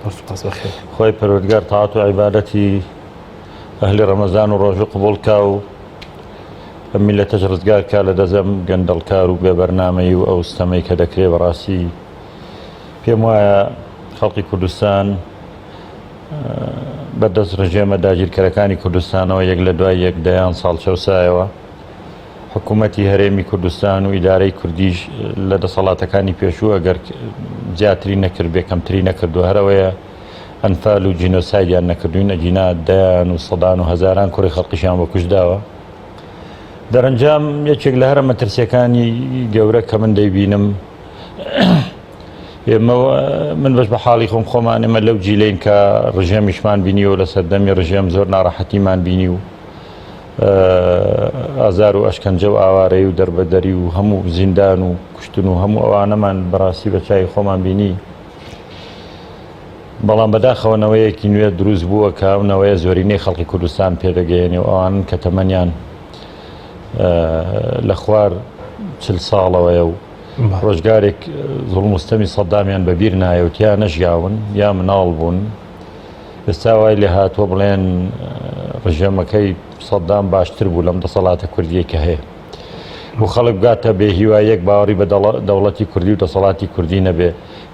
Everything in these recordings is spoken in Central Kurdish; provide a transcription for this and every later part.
زۆر سوپاس بەخێر. خوای پەروەردگار تاعەت و عیبادەتی ئەهلی ڕەمەزان و ڕۆژوو قبوڵ کا و ئەم میللەتەش ڕزگار کا لە دەست ئەم گەندەڵکار و بێ بەرنامەیی و ئەو ستەمەی کە دەکرێ. بەڕاستی پێم وایە خەڵکی کوردستان بە دەست ڕژێمە داگیرکەرەکانی کوردستانەوە یەک لە دوای یەک دەیان ساڵ چەوسایەوە. حکوومەتی هەرێمی کوردستان و ئیدارەی کوردیش لە دەسەڵاتەکانی پێشوو ئەگەر زیاتری نەکردبێ کەمتری نەکردووە، هەر ئەوەیە ئەنفال و جینۆسایدیان نەکردوین، ئەگینا دەیان و سەدان و هەزاران کوڕی خەڵقیشیان بۆ کوشت داوە. دەرەنجام یەکێک لە هەرە مەترسیەکانی گەورە کە من دەیبینم ئێمە من بەش بە حاڵی خۆم خۆمان ئێمە لەو جیلەین کە ڕژێمیشمان بینیوە لە سەردەمی ڕژێم زۆر ناڕەحەتیمان بینی و ئازار و ئەشکەنجە و ئاوارەی و دەربەدەری و هەموو زیندان و کوشتن و هەموو ئەوانەمان بەڕاستی بە چاوی خۆمان بینی. بەڵام بەداخەوە نەوەیەکی نوێ دروست بووە کە ئەو نەوەیە زۆرینەی خەڵکی کوردستان پێدەگەیەنێ و ئەوانن کە تەمەنیان لە خوار چل ساڵەوەیە و ڕۆژگارێک زوڵم و ستەمی سەدامیان بەبیر نایە و تیا نەژیاون یا مناڵ بوون. ئێستا وای لێ هاتووە بڵێن ڕژێمەکەی سەدام باشتر بوو لەم دەسەڵاتە کوردیەی کە هەیە بۆ خەڵک بگاتە بێ هیوایەک باوەڕی بە دەوڵەتی کوردی و دەسەڵاتی کوردی نەبێ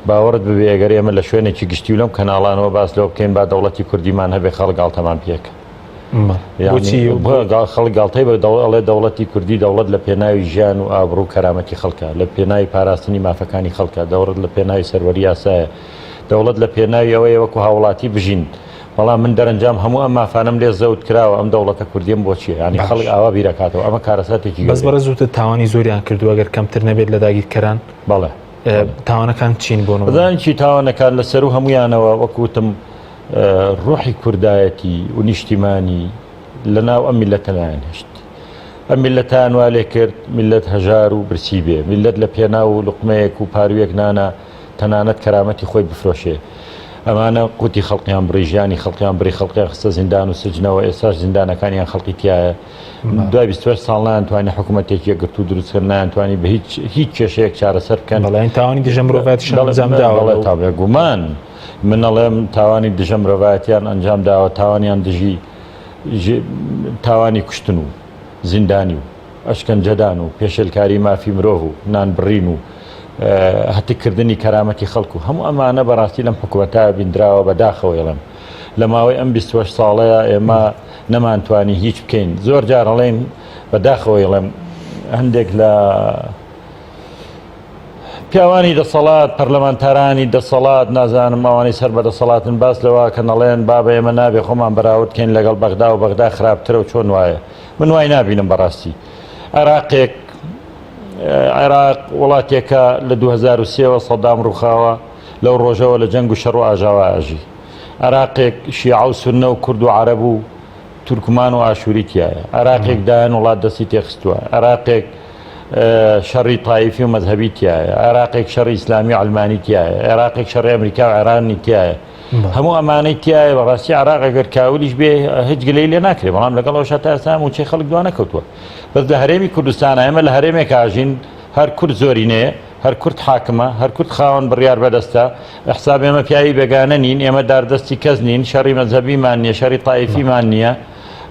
باوەڕت ببێ ئەگەر ئێمە لە شوێنێکی گشتی و لەم کەناڵانەوە باس لەوە بکەین با دەوڵەتی کوردیمان هەبێ خەڵک گاڵتەمان پێکە خەڵک گاڵتەی بە ئەڵێ دەوڵەتی کوردی دەوڵەت لە پێناوی ژیان و ئابڕوو و کەرامەتی خەڵکە لە پێناوی پاراستنی مافەکانی خەڵکە دەوڵەت لە پێناوی سەروەری یاسایە دەوڵەت لە پێناوی ئەوەیە وەکو هاوڵاتی بژین، بەڵام من دەرەنجام هەموو ئەم مافانەم لێ زەوت کراوە، ئەم دەوڵەتە کوردیەم بۆ چیە؟ یانی خەڵک ئاوا بیرەکاتەوە، ئەمە کارەساتێکی بەس گەورەیە. بەڕێز وتت تاوانی زۆریان کردووە گەر کەمتر نەبێت لە داگیرکەران، بەڵێ. تاوانەکان چین بۆ نموونە؟ بزانین چی تاوانەکان لە سەروو هەموویانەوە وەکو وتم ڕۆحی کوردایەتی و نیشتیمانی لە ناو ئەم میللەتە نایانهێشت. ئەم میللەتەیان وا لێ کرد میللەت هەژار و برسی بێ، میللەت لە پێناو لوقمەیەک و پاروویەک نانا تەنانەت کەرامەتی خۆی بفرۆشێ. ئەمانە قوتی خەڵقیان بڕی، ژیانی خەڵقیان بڕی، خەڵقیان خستە زیندان و سجنەوە، ئێستاش زیندانەکانیان خەڵقی تیایە. دوای 28 ساڵ نەیانتوانی حکوومەتێکی یەکگرتوو دروست کەن، نەیانتوانی بە هیچ هیچ کێشەیەک چارەسەر بکەن. بەڵێ یانی تاوانی دژە مرۆڤایەتیشیان ئەنجام داوە. بەڵێ تا بێگومان من ئەڵێم تاوانی دژە مرۆڤایەتیان ئەنجام داوە، تاوانیان دژی تاوانی کوشتن و زیندانی و ئەشکەنجەدان و پێشێلکاری مافی مرۆڤ و نانبڕین و هەتککردنی کەرامەتی خەڵک و هەموو ئەمانە بەڕاستی لەم حکوومەتە بیندراوە. بەداخەوە ئەڵێم لە ماوەی ئەم 28 ساڵەیە ئێمە نەمانتوانی هیچ بکەین. زۆر جار ئەڵێن بەداخەوە ئەڵێم هەندێک لە پیاوانی دەسەڵات، پەرلەمانتارانی دەسەڵات، نازانم ئەوانەی سەر بە دەسەڵاتن باس لەوە کە نەڵێن بابە ئێمە نابێ خۆمان بەراورد کەین لەگەڵ بەغدا و بەغدا خراپترە و چۆن وایە. من وای نابینم بەڕاستی. عێراقێک عێراق وڵاتێکە لە 2003ەوە سەدام ڕووخاوە، لەو ڕۆژەوە لە جەنگ و شەڕ و ئاژاوە ئەژی. عێراقێک شیعە و سوننە و کورد و عەرەب و تورکمان و ئاشووری تیایە. عێراقێک دایان وڵات دەستی تێخستووە. عێراقێک شەڕی تایفی و مەزهەبی تیایە. عێراقێک شەڕی ئیسلامی و عەلمانی تیایە. عێراقێک شەڕی ئەمریکا و ئێرانی تیایە. هەموو ئەمانەی تیایە. بەڕاستی عێراق ئەگەر کاولیش بێ هیچ گلەی لێ ناکرێ، بەڵام لەگەڵ ئەوشا تا ئێستا مووچەی خەڵک دوا نەکەوتووە. بەس لە هەرێمی کوردستانە ئێمە لە هەرێمێک ئاژین هەر کورد زۆرینەیە، هەر کورد حاکمە، هەر کورد خاوەن بڕیار بەدەستە، حساب ئێمە پیاوی بێگانە نین، ئێمە داردەستی کەس نین، شەڕی مەزهەبیمان نییە، شەڕی تایفیمان نییە.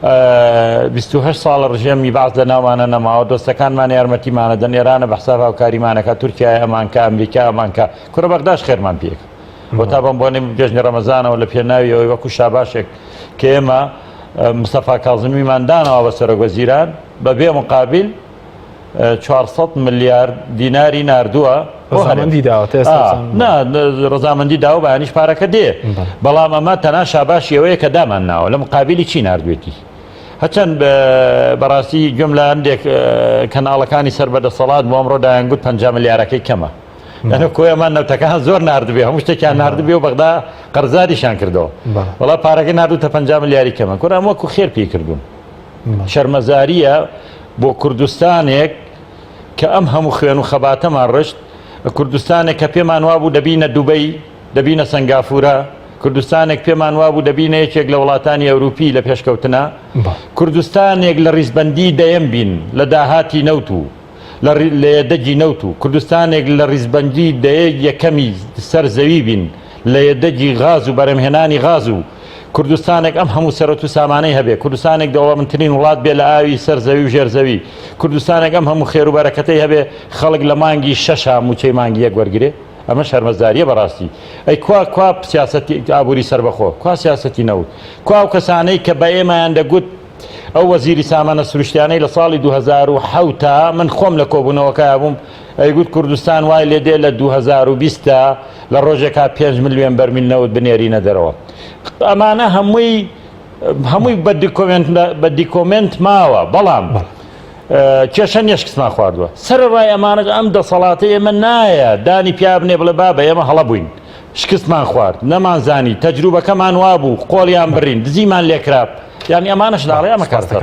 28 ساڵە ڕژێمی بەعس لە ناومانە نەماوە، دۆستەکانمان یارمەتیمانە دەن، ئێرانە بە حساب هاوکاریمانەکە، تورکیایە ئەمانکە، ئەمریکا ئەمانکە، کوڕە بەغداش خێرمان پێکە. بۆ تا بەم بۆنەی جەژنی ڕەمەزانەوە لە پێناوی ئەوەی وەکو شاباشێک کە ئێمە مستەفا کازمیمان داناوە بە سەرۆک وەزیران بە بێ مقابل 400 ملیار دیناری ناردووە ڕەزامەندی داوە نا ڕەزامەندی داوە بەیانیش پارەکە دێ بەڵام ئەمە تەنها شاباشی ئەوەیە کە دامان ناوە لە مقابلی چی ناردوێتی هەچەند بەڕاستی گوێم لە هەندێک کەناڵەکانی سەر بە دەسەڵات بۆ ئەمڕۆ دایانگوت 50 ملیارەکەی کەمە یانە کۆیەمان نەوتەکان زۆر ناردبێ هەموو شتێکیان ناردبێ و بەغدا قەرزاریشان کردەوە وڵا پارەکەی ناردوتە 50 ملیاری کەمە کورە ئەم وەکو خێر پێی کردوون شەرمەزاریە بۆ کوردستانێک کە ئەم هەموو خوێن و خەباتەمان ڕشت کوردستانێک کە پێمان وابوو دەبینە دوبەی دەبینە سنگافورە کوردستانێک پێمان وابوو دەبینە یەکێک لە وڵاتانی ئەوروپی لە پێشکەوتنە کوردستانێک لە ڕیزبندی دەیەم بین لە داهاتی نەوت و لە یەدەگی نەوت و کوردستانێک لە ڕیزبەندی دەیە یەکەمی سەر زەوی بین. لە یەدەگی غاز و بەرهەمهێنانی غاز و کوردستانێک ئەم هەموو سەرەت و سامانەی هەبێ، کوردستانێک دەوڵەمەندترین وڵات بێ لە ئاوی سەر زەوی و ژێر زەوی، کوردستانێک ئەم هەموو خێر و بەرەکەتەی هەبێ خەڵک لە مانگی شەشا مووچەی مانگی یەک وەرگرێ؟ ئەمە شەرمەزاریە بەڕاستی. ئەی کوا کوا سیاسەتی ئابووری سەربەخۆ؟ کوا سیاسەتی نەوت؟ کوا ئەو کەسانەی کە بە ئێمەیان دەگوت ئەو وەزیری سامانە سروشتیانەی لە ساڵی 2007 تا من خۆم لە کۆبوونەوەکە بووم ئەیگوت کوردستان وای لێ دێ لە 2020 تا لە ڕۆژێکا 5 ملیۆن بەرمیل نەوت بنێرینە دەرەوە ئەمانە هەمووی هەمووی بە دیکۆمێنت بە دیکۆمێنت ماوە بەڵام کێشە نیە شکستمان خواردووە سەرەڕای ئەمانەش ئەم دەسەڵاتەی ئێمە نایە دانی پیا بنێ بڵێ بابە ئێمە هەڵە بووین شکستمان خوارد نەمانزانی تەجروبەکەمان وابوو قۆڵیان بڕین دزیمان لێکرا یانی ئەمانەش ناڵێ ئەمە کارتە.